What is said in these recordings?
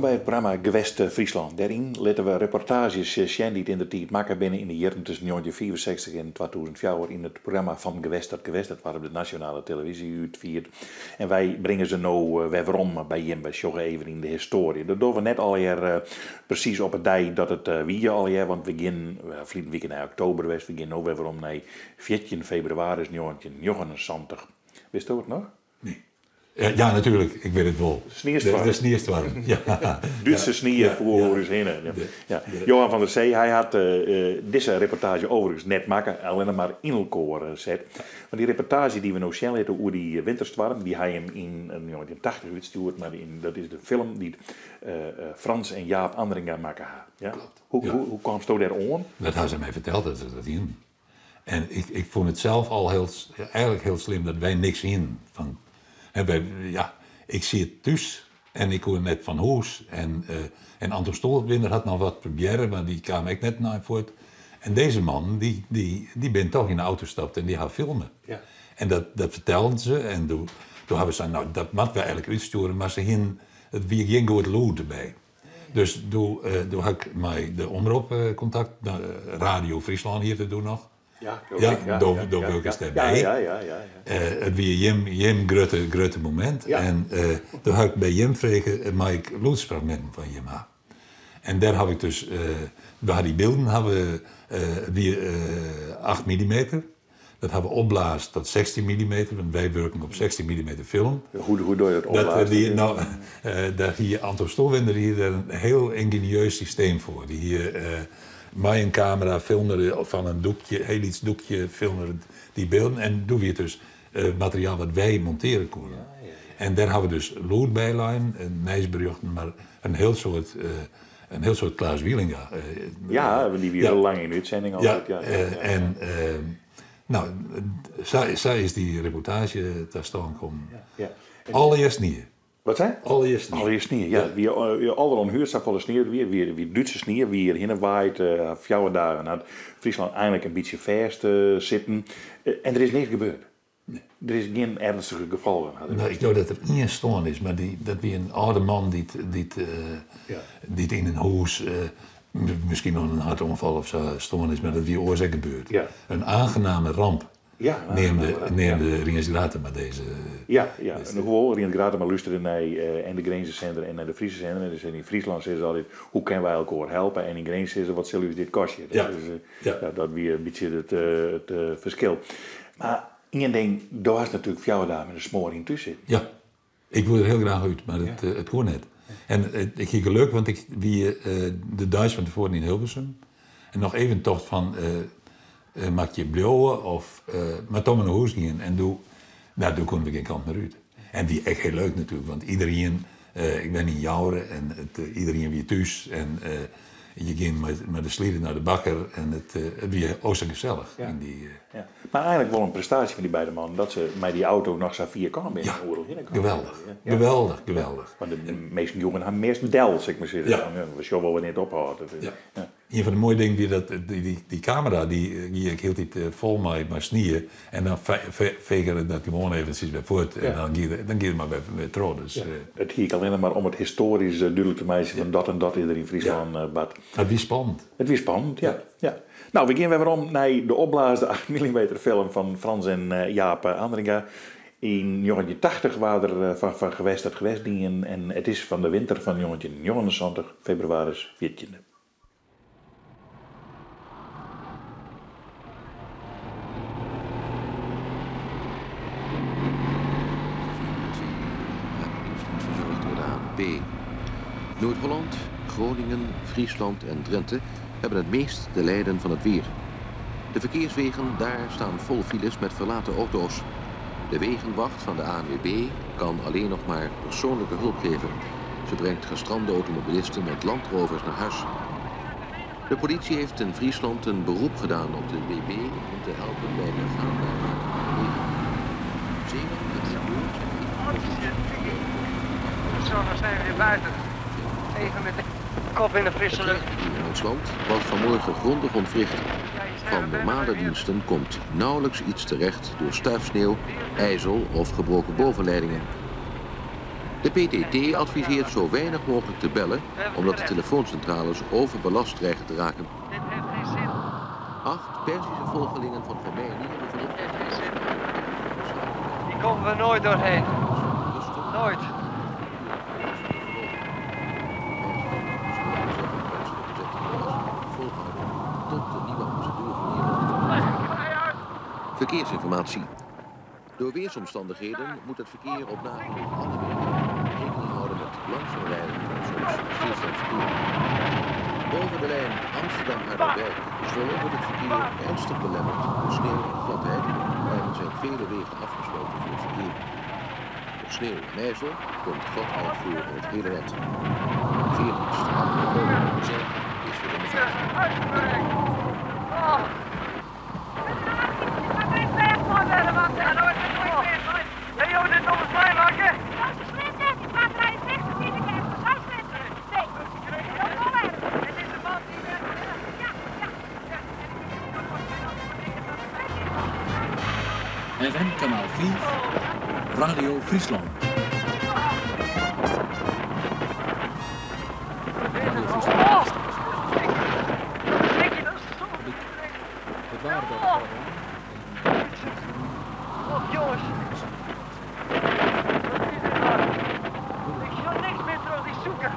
Welkom by it programma Gewest Fryslân. Dêryn litte we reportaazjes sjen dy't yndertiid makke binne yn de jierren tusken 1965 en 2004 yn it programma Fan Gewest tot Gewest. Dat waard op de nasjonale televyzje útfierd. En wy bringe se no wer werom by jim. Wy sjogge even yn de histoarje. Dat dogge we net allegear presys op 'e dei dat it wie allegear, want we gean ferline wike nei oktober west. We gean no wer werom nei 14 febrewaris 1979. Witsto it noch? Nee. Ja, natuerlik, ik wit it wol. Sniestoarm. De sniestoarm, ja. Dútse snie foel oer ús hinne. Ja. Johan van der Zee, hy hat dizze reportaazje overigens net makke, allinnich mar yn elkoar set. Want dy reportaazje dy't we no sjen litte oer dy winterstoarm, dy ha jim yn 1980 útstjoerd, mar dat is de film dy't Frans en Jaap Andringa makke ha. Ja? Klopt. Hoe kaamsto dêr oan? Dat ha se my ferteld dat se dat dienen. En ik, ik fûn it sels al heel, eigenlik hiel slim dat wy niks hienen. Fan, hè, wy, ja, ik siet thús en ik koe net fan hûs. En, uh, en Anton Stoelwinder hat noch wat probearre, mar dy kaam ek net nei fuort. En dizze mannen, dy, dy, dy binne toch yn de auto stapt en dy ha filme. Ja. En dat, dat fertelden se en doe, doe hawwe we sein, no, dat moatte we eigenlik útstjoere, mar se hienen, it wie gjin goed lûd derby. Dus doe, doe ha ik mei de omrop kontakt, Radio Fryslân hiet it doe noch. Ja, ja, do, do wurkest dêrby. Ja, ja, ja, ja. It wie jim, jim grutte, grutte momint. En doe ha ik by jim frege, mei ik lûdsfragminten fan jim ha? En dêr haw ik dus, we ha dy bylden, ha we, it wie 8 millimeter. Dat ha we opblaasd tot 16 millimeter, want wy wurken op 16 millimeter film. Hoe, hoe doe je dat opblazen? Dat wie, no, dêr hie Anton Stoelwinder hie der in hiel yngenieus systeem foar. Dy hie mei in kamera filme er fan in doekje, hiel lyts doekje, filme er dy bylden. En doe wie it dus materiaal wat wy montearje koene. En dêr ha we dus lûd by lein, nijsberjochten, mar in hiel soad in hiel soad Klaas Wielinga. Ja, dy wie hiel lang yn útsending altyd. Ja, en no, sa, sa is dy reportaazje ta stân kommen. Ja. Allegear snie. Wat sei? Allegear snie. Allegear snie, ja. Wie alderoan huer safolle snie der wie. Wie, wie Dútse snie, wie hjir hinne waaid. 4 dagen hat Fryslân einlik in bytsje fêst sitten. En der is niks gebeurd. Der is gjin ernstige gefolgen. No, ik leau dat der ien stoarn is, mar dy, dat wie in âlde man dy't, dy't, dy't yn in hûs, miskien oan in hertoanfal of sa stoarn is, mar dat wie oars ek gebeurd. Ja. Een aangename ramp ja, neamde, neamde Rients Gratema dizze. Ja, ja. En hoewol Rients Gratema lústere nei en de Grinzer sender en nei de Friese sender. En dus yn Fryslân sizze se altyd, hoe kinne wy elkoar helpe? En yn Grins sizze, wat sil ús dit kostje? Ja. Dus, ja. ja. Dat wie in bytsje it, it ferskil. Mar ien ding, do hast natuerlik 4 dagen yn de smoaring thús sitten. Ja, ik woe der hiel graach út, mar it, it koe net. En ik hie geluk, want ik wie de deis fan tefoaren yn Hilversum. En noch even tocht fan, moat ik hjir bliuwe of mar toch mar nei hûs gien. En doe, no, doe koene we gjin kant mear út. En it wie ek hiel leuk natuerlik, want iderien, ik wenne yn Joure en it, iderien wie thús. En je giene mei de slide nei de bakker en it, it wie o sa gesellich. Ja. Yn dy, Ja. Mar eigenlik wol in prestaasje fan dy beide mannen dat se mei dy auto noch sa fier kaam binne. Ja, oeral hinne kaam. Geweldich, Ja. geweldich, geweldich. Want de minsken joegen har meast del, sil ik mar sizze. Ja. Fan, ja, we sjogge wol wannear't it ophâldt. Dat is, Ja. ja. Ien fan de moaie dingen wie dat dy, dy kamera dy gie ek hieltyd fol mei, mei snie. En dan fege er dat gewoan eventsjes wer fuort. En dan gie er, dan gie er mar wer, wer troch. Dus, Ja. It hie ek allinnich mar om it histoarysk dúdlik te meitsjen fan dat en dat is der yn Fryslân bard. It wie spannend. It wie spannend, ja. Ja. No, we gean wer werom nei de opblaasde 8 millimeter film fan Frans en Jaap Andringa. Yn 1980 waard der fan Van Gewest tot Gewest dien en it is fan de winter fan 1979, febrewaris 14e. Verzorgd door de ANP. Noord-Holland, Groningen, Friesland en Drenthe hebben het meest te lijden van het weer. De verkeerswegen daar staan vol files met verlaten auto's. De wegenwacht van de ANWB kan alleen nog maar persoonlijke hulp geven. Ze brengt gestrande automobilisten met landrovers naar huis. De politie heeft in Friesland een beroep gedaan op de WB om te helpen bij de gaanbaar maken van de wegen. Zeeland en Limburg zijn Zo, dan zijn we weer buiten. Even met de kop in de frisse Het lucht. treinverkeer in ons land was vanmorgen grondig ontwricht. Van normale diensten komt nauwelijks iets terecht door stuifsneeuw, ijzel of gebroken bovenleidingen. De PTT adviseert zo weinig mogelijk te bellen, omdat de telefooncentrales overbelast dreigen te raken. Dit heeft geen zin. Acht Perzische volgelingen van Khomeini hebben vanochtend... Heeft geen zin. Hier komen we nooit doorheen. Nooit. Tot de nieuwe ambassadeur van Nederland. Verkeersinformatie. Door weersomstandigheden moet het verkeer op nagenoeg alle wegen rekening houden met langzaam rijden en soms stilstaand verkeer. Boven de lijn Amsterdam-Harderwijk Zwolle wordt het verkeer ernstig belemmerd door sneeuw en gladheid en zijn vele wegen afgesloten voor het verkeer. Door sneeuw en ijzel komt gladheid voor in het hele land. Veerdienst Arnhem is weer in de vaart. Hey joh, dit nog eens mij maken. Dit is de man die FM kanaal 4, Radio Friesland. Radio Friesland. Oh! Nicky, dat is zo. Het waren dat allemaal. Och jongens. Wat is dit nou? Ik ga niks meer terug die zoeken.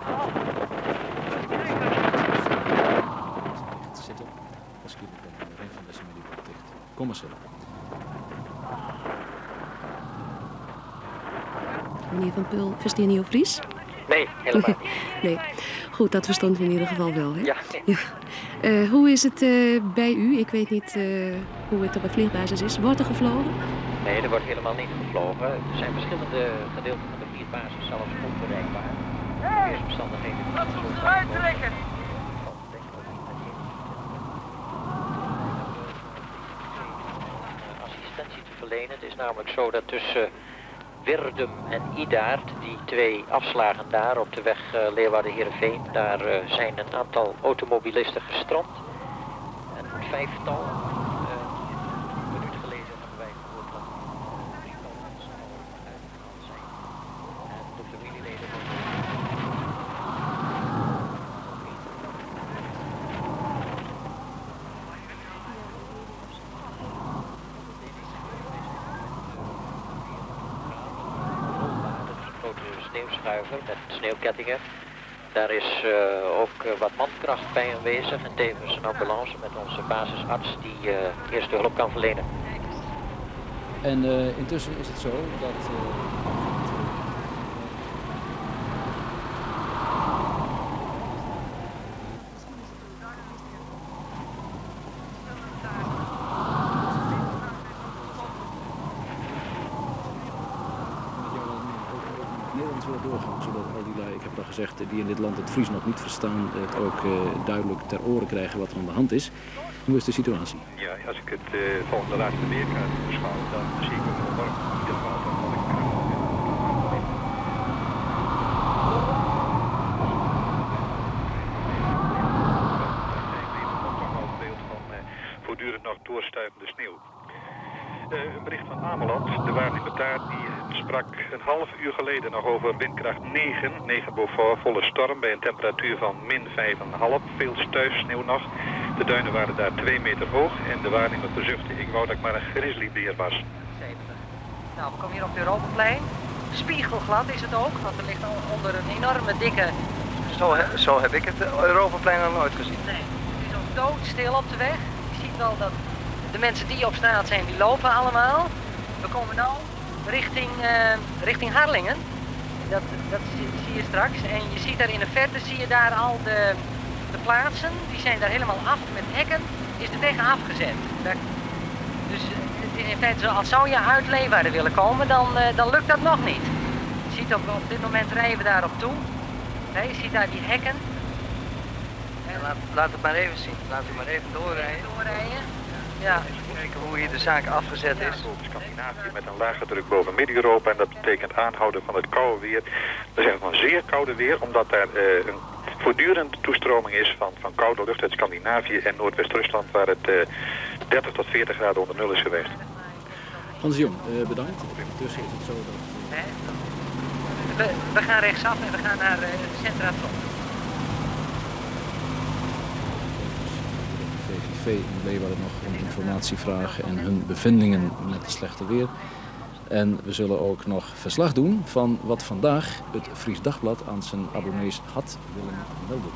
Oh, verschrikkelijk. Dicht zitten. Waarschijnlijk in de ring van deze middag wordt dicht. Commercieel. Meneer Van Pul, verstaan u Fries? Nee, helemaal niet. Nee. Goed, dat verstond u in ieder geval wel, hè? Ja. Ja. Hoe is het bij u? Ik weet niet hoe het op de vliegbasis is. Wordt er gevlogen? Nee, er wordt helemaal niet gevlogen. Er zijn verschillende gedeelten van de vliegbasis zelfs onbereikbaar. De weersomstandigheden Laat ze ons eruit trekken. Assistentie te verlenen. Het is namelijk zo dat tussen Wirdum en Idaard, die twee afslagen daar op de weg Leeuwarden-Heerenveen, daar zijn een aantal automobilisten gestrand. En een vijftal, een minuut geleden hebben wij gehoord dat een drietal mensen al uitgehaald zijn. En de familieleden van De sneeuwschuiver met sneeuwkettingen. Daar is ook wat mankracht bij aanwezig en tevens een ambulance met onze basisarts die eerste hulp kan verlenen. En intussen is het zo dat... Nederlands willen doorgaan, zodat al die lui, ik heb het al gezegd, die in dit land het Fries nog niet verstaan, het ook duidelijk ter oren krijgen wat er aan de hand is. Hoe is de situatie? Ja, als ik het volgens de laatste weerkaart beschouw, dan zie ik ook enorm in ieder geval dat ik toch wel het beeld van voortdurend nog doorstuivende sneeuw. Een bericht van Ameland, de waarnemer daar, die sprak een half uur geleden nog over windkracht 9, 9 Beaufort, volle storm bij een temperatuur van min 5,5, veel stuifsneeuw nog. De duinen waren daar 2 meter hoog en de waarnemer verzuchtte, ik wou dat ik maar een grizzlybeer was. 70. Nou, we komen hier op het Europaplein. Spiegelglad is het ook, want er ligt al onder een enorme dikke... Zo heb ik het Europaplein nog nooit gezien. Nee, het is ook doodstil op de weg. Je ziet wel dat de mensen die op straat zijn, die lopen allemaal. We komen nu richting Harlingen. Dat zie je straks. En je ziet daar in de verte, zie je daar al de plaatsen. Die zijn daar helemaal af met hekken. Is de weg afgezet. Dus het is in feite zo, als zou je uit Leeuwarden willen komen, dan lukt dat nog niet. Je ziet op dit moment rijden we daar op toe. Hè, je ziet daar die hekken. Ja, laat het maar even zien. Laat u maar even doorrijden. Ja. Even kijken hoe hier de zaak afgezet is. Boven Scandinavië met een lage druk boven Midden-Europa. En dat betekent aanhouden van het koude weer. Dat is van zeer koude weer, omdat daar een voortdurende toestroming is van koude lucht uit Scandinavië en Noordwest-Rusland, waar het 30 tot 40 graden onder nul is geweest. Hans de Jong, bedankt. Intussen is het zo dat... We gaan rechtsaf en we gaan naar het Centratron. De VVV in Leeuwarden nog om informatie vragen en hun bevindingen met het slechte weer. En we zullen ook nog verslag doen van wat vandaag het Fries Dagblad aan zijn abonnees had willen melden.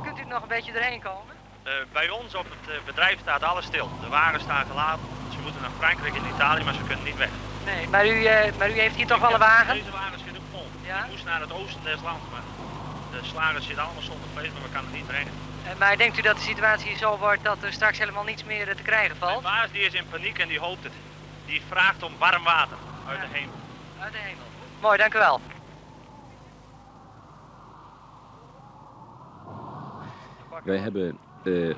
Kunt u nog een beetje erheen komen? Bij ons op het bedrijf staat alles stil. De wagen staan geladen. Ze moeten naar Frankrijk en Italië, maar ze kunnen niet weg. Nee, maar u heeft hier toch wel een wagen? Deze wagen zit ook vol. Ja? Die moest naar het oosten des lands, maar de slagers zitten allemaal zonder vlees, maar we kunnen het niet brengen. Maar denkt u dat de situatie zo wordt dat er straks helemaal niets meer te krijgen valt? De baas die is in paniek en die hoopt het. Die vraagt om warm water uit de hemel. Uit de hemel. Mooi, dank u wel. Wij hebben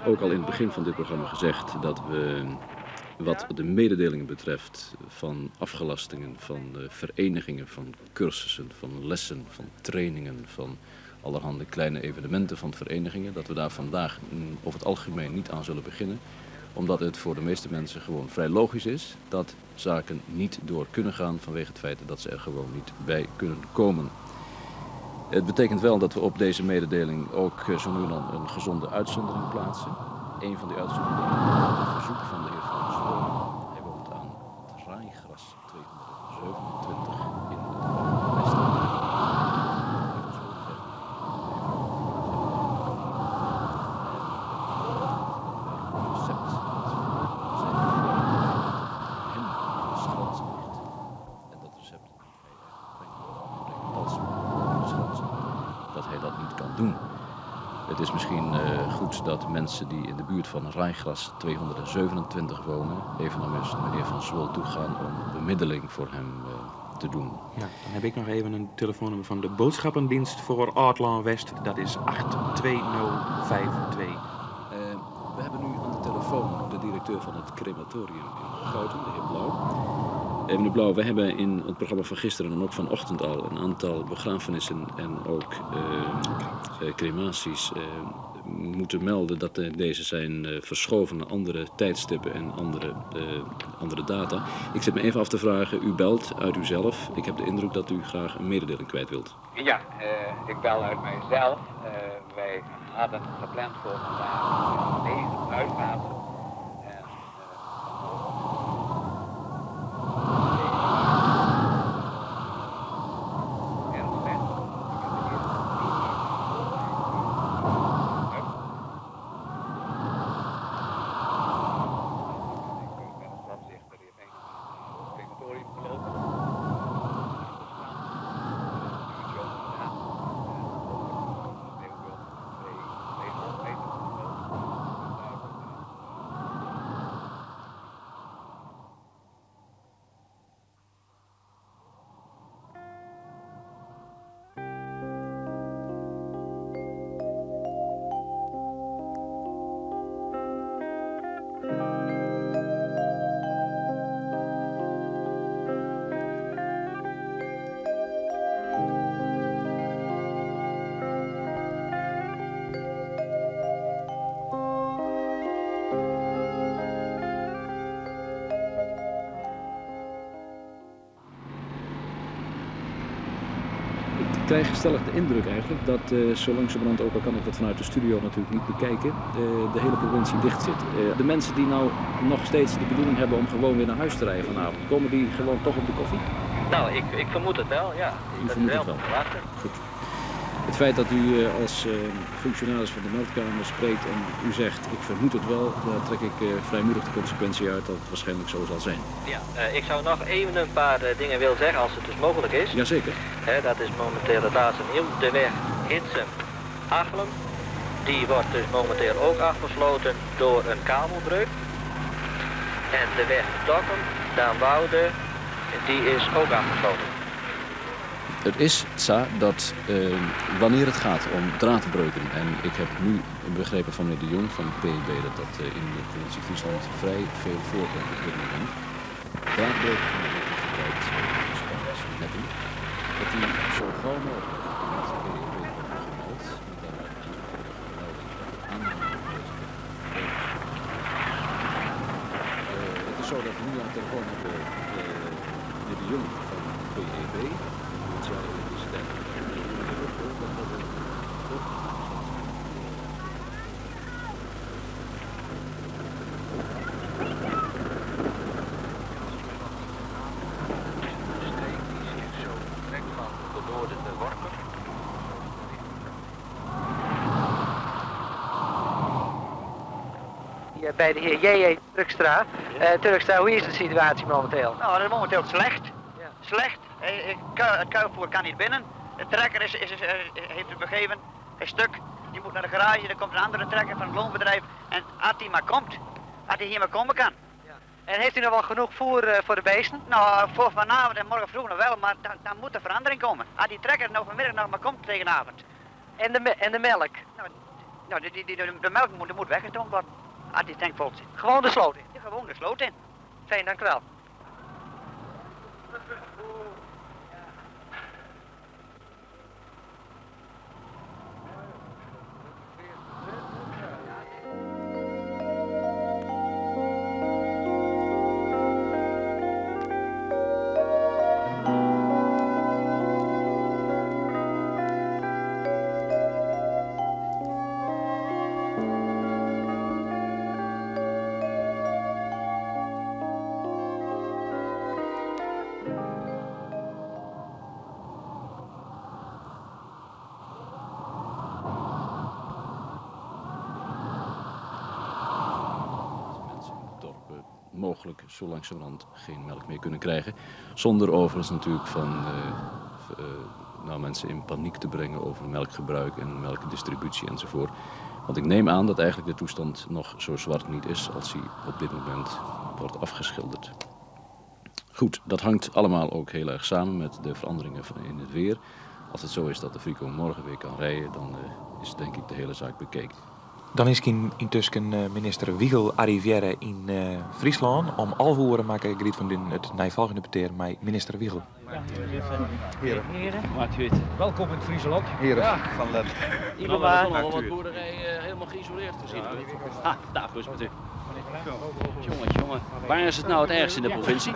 ook al in het begin van dit programma gezegd dat we, wat de mededelingen betreft van afgelastingen, van verenigingen, van cursussen, van lessen, van trainingen, van allerhande kleine evenementen van verenigingen, dat we daar vandaag over het algemeen niet aan zullen beginnen. Omdat het voor de meeste mensen gewoon vrij logisch is dat zaken niet door kunnen gaan vanwege het feit dat ze er gewoon niet bij kunnen komen. Het betekent wel dat we op deze mededeling ook zo nu en dan een gezonde uitzondering plaatsen. Een van die uitzonderingen is het verzoek van de heer Van Zwol. Hij woont aan het Raaigras 227 in het Westen. Recept dat zijn hem de schans ligt. En dat recept dat hij dat niet kan doen. Het is misschien goed dat mensen die in de buurt van Raaigras 227 wonen, even naar meneer Van Zwol toe gaan om bemiddeling voor hem te doen. Ja, dan heb ik nog even een telefoonnummer van de boodschappendienst voor Aardland West. Dat is 82052. We hebben nu aan de telefoon de directeur van het crematorium in Goutum, de heer Blauw. Meneer Blauw, we hebben in het programma van gisteren en ook vanochtend al een aantal begrafenissen en ook crematies moeten melden dat deze zijn verschoven naar andere tijdstippen en andere data. Ik zit me even af te vragen, u belt uit uzelf. Ik heb de indruk dat u graag een mededeling kwijt wilt. Ja, ik bel uit mijzelf. Wij hadden gepland voor vandaag 9 uitvaarten. Ik krijg stellig de indruk eigenlijk dat zo langzamerhand, ook al kan ik dat vanuit de studio natuurlijk niet bekijken, de hele provincie dicht zit. De mensen die nou nog steeds de bedoeling hebben om gewoon weer naar huis te rijden vanavond, komen die gewoon toch op de koffie? Nou, ik vermoed het wel, ja. U vermoedt het wel. Goed. Het feit dat u als functionaris van de meldkamer spreekt en u zegt ik vermoed het wel, daar trek ik vrijmoedig de consequentie uit dat het waarschijnlijk zo zal zijn. Ja, ik zou nog even een paar dingen willen zeggen als het dus mogelijk is. Jazeker. Dat is momenteel het laatste nieuws. De weg Hitsum-Achlum, die wordt dus momenteel ook afgesloten door een kabelbreuk. En de weg Dokkum-Daanwoude, die is ook afgesloten. Het is zo dat wanneer het gaat om draadbreuken, en ik heb nu begrepen van meneer De Jong van PIB dat dat in de provincie Friesland vrij veel voorkomt op dit moment. Draadbreuken van de elektriciteit, spanningsnetten, dat die zo gauw mogelijk met de PIB worden gemeld, met daarbij de melding dat de aannemer van deze telefoon hebben we meneer De Jong van PEB, de Provinciale Elektriciteit. Bij de heer J.J. Turkstra. Turkstra, hoe is de situatie momenteel? Nou, dat is momenteel slecht. Ja. Slecht. Het kuilvoer kan niet binnen. De trekker heeft het begeven. Hij is stuk. Die moet naar de garage. Er komt een andere trekker van het loonbedrijf. En als die maar komt, als die hier maar komen kan. Ja. En heeft u nog wel genoeg voer voor de beesten? Nou, voor vanavond en morgen vroeg nog wel, maar dan moet er verandering komen. Als die trekker nou vanmiddag nog maar komt tegen de avond. En de melk? Nou, de melk moet weggetrokken worden. Als die tank vol zit. Gewoon de sloot in? Ja, gewoon de sloot in. Fijn, dank u wel. Mogelijk zo langzamerhand geen melk meer kunnen krijgen. Zonder overigens natuurlijk van mensen in paniek te brengen over melkgebruik en melkdistributie enzovoort. Want ik neem aan dat eigenlijk de toestand nog zo zwart niet is als hij op dit moment wordt afgeschilderd. Goed, dat hangt allemaal ook heel erg samen met de veranderingen in het weer. Als het zo is dat de Frico morgen weer kan rijden, dan is denk ik de hele zaak bekeken. Dan is intussen minister Wiegel arriveren in Friesland. Om 11 uur maken Griet van Dun het nijvolgende peteer met minister Wiegel. Heren. Heren. Welkom in Friesland. Heren ja. Van Lent. Iemand al wat boerderij helemaal geïsoleerd gezien. Ha, daar is het. Jongen, jongen. Waar is het nou het ergst in de provincie?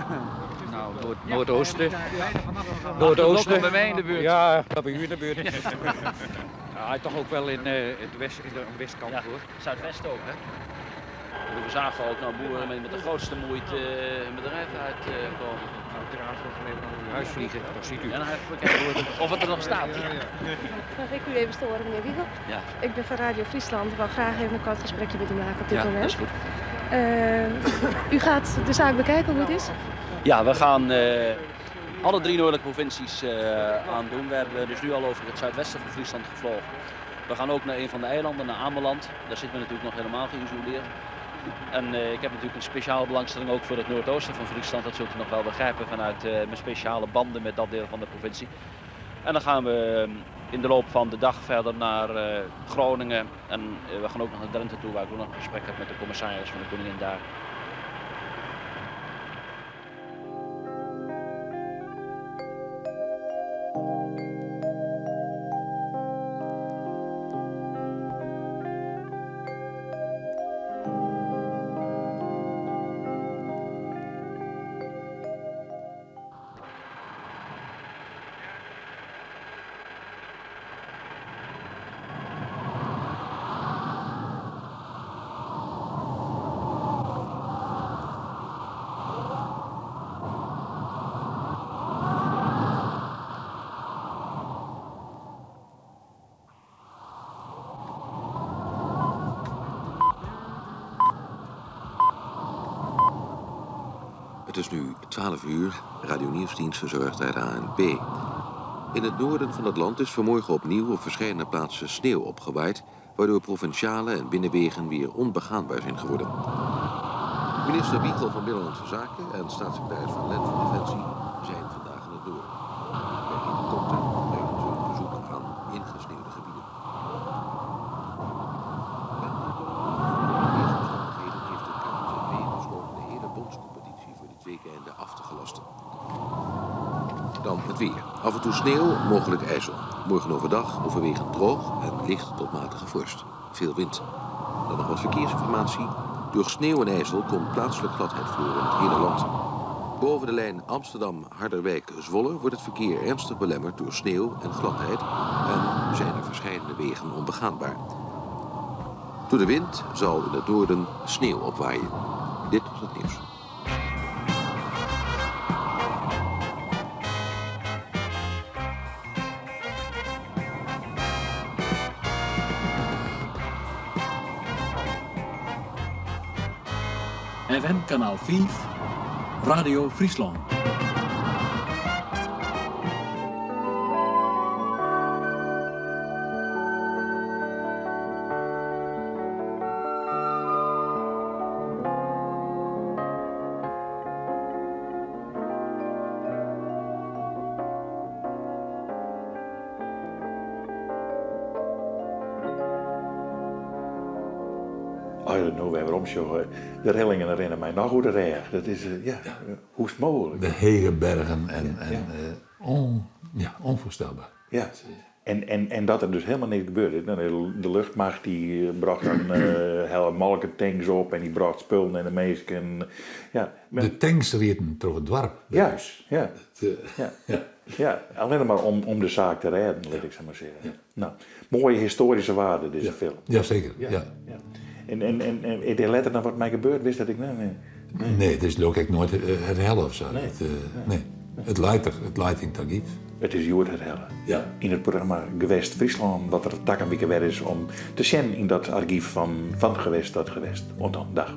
Nou, Noordoosten. Noordoosten. bij mij in de buurt. Ja, dat bij u in de buurt. Ja, toch ook wel in, het west, in de westkant ja, hoor. Zuidwest ook, hè? We zagen ook nou boeren met de grootste moeite hun bedrijf uitkomen. Uiteraard nog huis vliegen, dat ziet u. En dan even kijken of het er nog staat. Ja. Mag ik u even storen, meneer Wiegel? Ja. Ik ben van Radio Friesland. Ik wil graag even een kort gesprekje met u maken op dit ja, moment. Dat is goed. U gaat de zaak bekijken hoe het is? Ja, we gaan alle drie noordelijke provincies aandoen. We hebben dus nu al over het zuidwesten van Friesland gevlogen. We gaan ook naar een van de eilanden, naar Ameland. Daar zitten we natuurlijk nog helemaal geïsoleerd. En ik heb natuurlijk een speciale belangstelling ook voor het noordoosten van Friesland. Dat zult u nog wel begrijpen vanuit mijn speciale banden met dat deel van de provincie. En dan gaan we in de loop van de dag verder naar Groningen. En we gaan ook nog naar Drenthe toe, waar ik ook nog een gesprek heb met de commissaris van de koningin daar. Het is nu 12 uur, Radio Nieuwsdienst verzorgd uit ANP. In het noorden van het land is vanmorgen opnieuw op verschillende plaatsen sneeuw opgewaaid, waardoor provinciale en binnenwegen weer onbegaanbaar zijn geworden. Minister Wiegel van Binnenlandse Zaken en staatssecretaris Van Lent van Defensie zijn vandaag in het noorden. Per helikopter brengen ze een bezoek aan ingesneeuwde gebieden. In weersomstandigheden heeft de KNZB besloten de hele bondscompetitie voor dit weekende af te gelasten. Dan het weer. Af en toe sneeuw, mogelijk ijzel. Morgen overdag overwegend droog en licht tot matige vorst. Veel wind. Dan nog wat verkeersinformatie. Door sneeuw en ijzel komt plaatselijk gladheid voor in het hele land. Boven de lijn Amsterdam-Harderwijk-Zwolle wordt het verkeer ernstig belemmerd door sneeuw en gladheid en zijn er verscheidene wegen onbegaanbaar. Door de wind zal in het noorden sneeuw opwaaien. Dit was het nieuws. FM kanaal 5, Radio Fryslân. As je der no wer werom sjogge, de rillingen rinne my noch oer de rêch. Dat is, eh, ja, hoe is it mooglik? De hege bergen en, en eh, on, ja, onvoorstelbaar. Ja. En, en, en dat der dus helemaal niks gebeurde. Nou, de luchtmacht die eh, brocht dan hele molketanks op en die brocht spullen en de minsken. Ja, De tanks rieden troch it doarp. Ja, ja. Ja. Ja, allinnich mar om, om de saak te rêden, lit ik sa mar sizze. Nou, moaie histoaryske waarde, dizze film. Jaseker, ja. Ja. En, en, en, en is der letter noch wat mei gebeurd? Wist dat ik net? Nee. Nee, it is leau ik ek noait herhelle of sa. Nee. Het, nee. It leit der, it leit yn it argyf. It is hjoed herhelle. Ja. Yn it programma Gewest Fryslân, wat der takom wike wer is om te sjen yn dat argyf fan Van Gewest tot Gewest. Oant dan, dag.